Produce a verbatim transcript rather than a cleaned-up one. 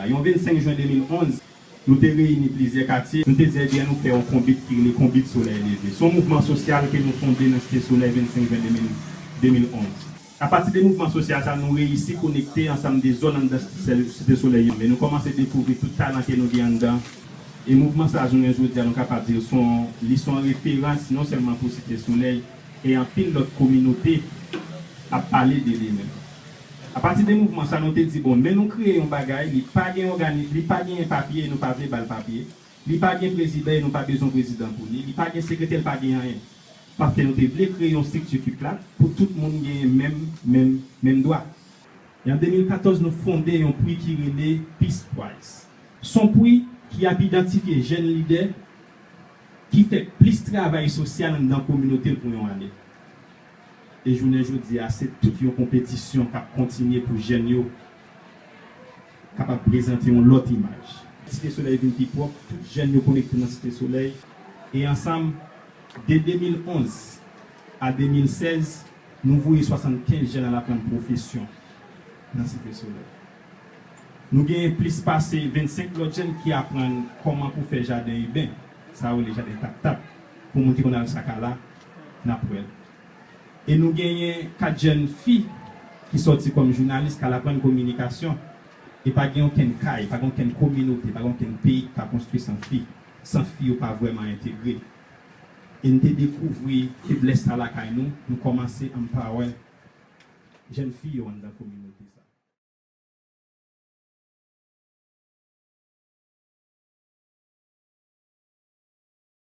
Yon vennsenk jen de mil onz, nou te reyini plizyè katye, nou te di, ebyen, nou fè yon konbit ki rele Konbit Solèy Leve. Se yon mouvman sosyal ke nou fonde nan Site Solèy vennsenk jen de mil, de mil onz. Apati de mouvman sosyal sa, nou reyisi konekte ansanm de zòn anndan Site Solèy yo. Men nou kòmanse dekouvri tout talan ke nou gen anndan. E mouvman sa, jounen jodi a, nou kapab di l se yon, li se yon referans non sèlman pou Site Solèy, e anpil lòt kominote ap pale de li menm. Apati de mouvman sa, nou te di, bon, men nou kreye yon bagay, li pa gen ògani-, li pa genyen papye, e nou pa vle ba l papye. Li pa gen prezidan, e nou pa bezwen prezidan pou li. Li pa gen sekretè, li pa gen anyen. Paske nou te vle kreye yon estrikti ki plat pou tout moun genyen menm, menm, menm dwa. E an de mil katòz, nou fonde yon pri ki rele Peace Prize. Se yon pri ki ap idantifye jèn lidè ki fè plis travay sosyal anndan kominote l pou yon ane. E jounen jodi a, se tout yon konpetisyon k ap kontinye pou jèn yo kapab prezante yon lòt imaj. Site Solèy vin pi pwòp, tout jèn yo konekte nan Site Solèy. E ansanm, de de mil onz a de mil sèz, nou voye swasannkenz jèn al aprann pwofesyon nan Site Solèy. Nou genyen plis pase vennsenk lòt jèn ki aprann kòman pou fè jaden iben, sa yo rele jaden tap-tap. Pou moun ki konn al Sakala, n ap wè l. E nou genyen kat jèn fi ki sòti kòm jounalis, k al aprann kominikasyon. E pa gen okenn kay, pa gen okenn kominote, pa gen okenn peyi ki ka konstwi san fi. San fi yo pa vrèman entegre. E n te dekouvri feblès sa lakay nou, nou kòmanse empower jèn fi yo anndan kominote sa.